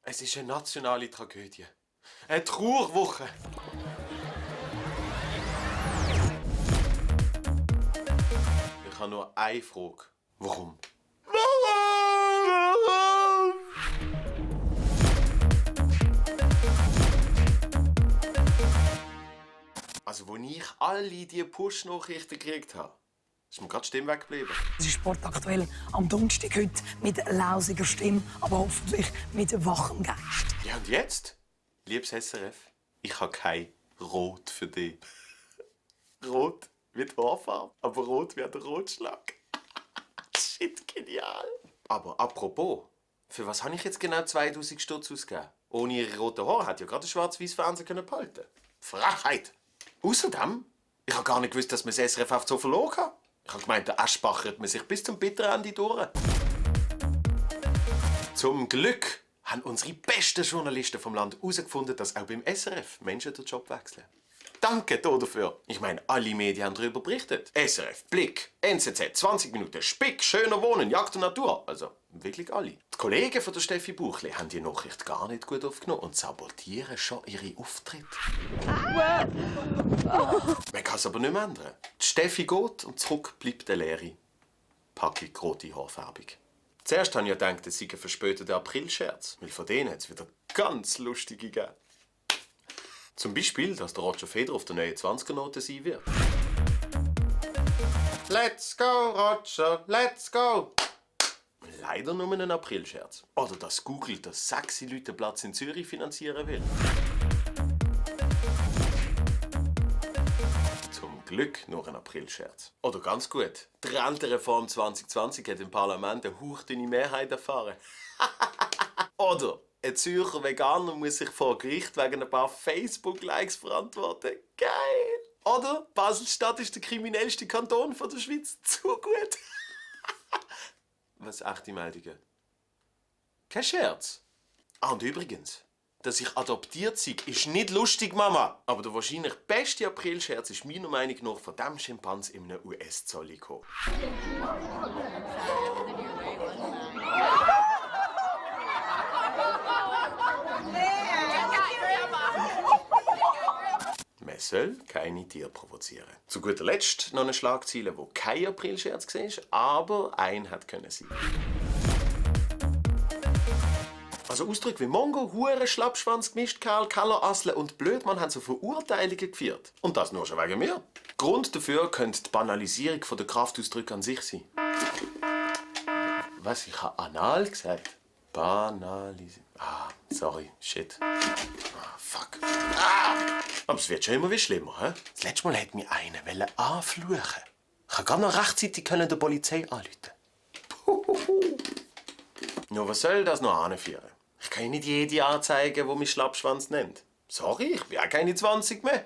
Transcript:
Es ist eine nationale Tragödie. Eine Trauerwoche. Ich habe nur eine Frage. Warum? Also, als ich alle diese Push-Nachrichten gekriegt habe, ist mir gerade die Stimme weggeblieben. Es ist sportaktuell am Donnerstag heute mit lausiger Stimme, aber hoffentlich mit wachem Geist. Ja, und jetzt? Liebes SRF, ich habe kein Rot für dich. Rot wie die Haarfarbe, aber rot wie der Rotschlag. Shit, genial. Aber apropos, für was habe ich jetzt genau 2000 Stutz ausgegeben? Ohne ihre roten Haare hätte ja gerade schwarz-weiß Fernsehen behalten. Frechheit! Außerdem, ich habe gar nicht gewusst, dass man das SRF so verloren hat. Ich habe gemeint, der Aschbacher hat man sich bis zum bitteren Ende durch. Zum Glück haben unsere besten Journalisten vom Land herausgefunden, dass auch beim SRF Menschen den Job wechseln. Danke dafür. Ich meine, alle Medien haben darüber berichtet. SRF, Blick, NZZ, 20 Minuten, Spick, schöner Wohnen, Jagd und Natur. Also wirklich alle. Die Kollegen von der Steffi Buchli haben die Nachricht gar nicht gut aufgenommen und sabotieren schon ihre Auftritte. Man kann es aber nicht mehr ändern. Die Steffi geht und zurück bleibt eine leere Packung rote Haarfärbung. Zuerst habe ich gedacht, es sei ein verspäteter Aprilscherz, weil von denen hat es wieder ganz lustige gegeben. Zum Beispiel, dass der Roger Federer auf der neuen 20er-Note sein wird. Let's go, Roger, let's go! Leider nur ein Aprilscherz. Oder dass Google den sexy Leutenplatz in Zürich finanzieren will. Zum Glück nur ein Aprilscherz. Oder ganz gut, die Rentenreform 2020 hat im Parlament eine hauchdünne Mehrheit erfahren. Oder ein Zürcher Veganer muss sich vor Gericht wegen ein paar Facebook-Likes verantworten. Geil! Oder Basel-Stadt ist der kriminellste Kanton der Schweiz. Zu gut! Was echte Meldungen? Kein Scherz. Ah, und übrigens, dass ich adoptiert sei, ist nicht lustig, Mama. Aber der wahrscheinlich beste Aprilscherz ist meiner Meinung nach von diesem Schimpans in einem US-Zolli gekommen. Man soll keine Tiere provozieren. Zu guter Letzt noch eine Schlagzeile, wo kein Aprilscherz war, aber ein hat können sein. Also Ausdrücke wie Mongo, Hure, Schlappschwanz, Gemischtkerl, Keller, Asle und Blödmann haben zu Verurteilungen geführt. Und das nur schon wegen mir. Grund dafür könnte die Banalisierung der Kraftausdrücke an sich sein. Was? Ich habe anal gesagt? Banalisieren. Ah, sorry, shit. Ah, fuck. Ah! Aber es wird schon immer wie schlimmer, hä? Das letzte Mal hat mich einer anfluchen. Ich konnte gar noch rechtzeitig der Polizei anrufen. Ja, was soll das noch anführen? Ich kann ja nicht jede anzeigen, die mich Schlappschwanz nennt. Sorry, ich bin ja keine 20 mehr.